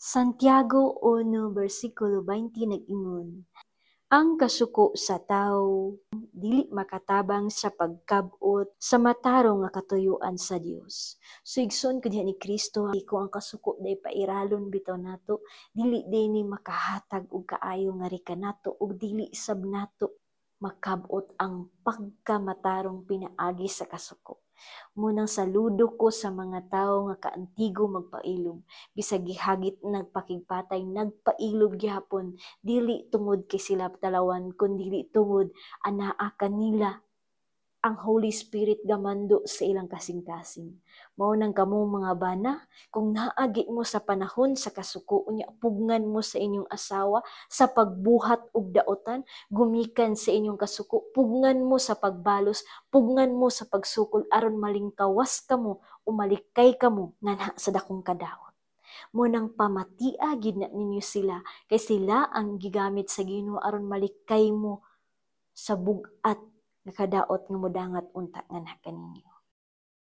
Santiago 1 bersikulo 20 nag-ingon, "Ang kasuko sa tawo dili makatabang sa pagkab-ot sa matarong nga katuyuan sa Dios." So igsoon ko diha ni Kristo, kung ang kasuko day pairalon bitaw nato, dili day ni makahatag og kaayo nga kanato ug dili sab nato makab-ot ang pagkamatarong pinaagi sa kasuko. Mao nang saludo ko sa mga tawo nga kaantigo magpailob, bisag gihagit nagpakigpatay, nagpailob gihapon, dili tungod kay sila talawan, kundi tungod anaa kanila ang Holy Spirit gamando sa ilang kasing-kasing. Mao nang kamo mga bana, kung naagi mo sa panahon sa kasuko, unya pugnan mo sa inyong asawa sa pagbuhat og daotan, gumikan sa inyong kasuko, pugnan mo sa pagbalos, pugnan mo sa pagsukol aron malingkawas kamo o malikay kamo nganha sa dakong kadaot. Mao nang pamatia gid na ninyo sila kay sila ang gigamit sa Ginoo aron malikay mo sa bug-at nga kadaot nga modangat unta nganha kaninyo.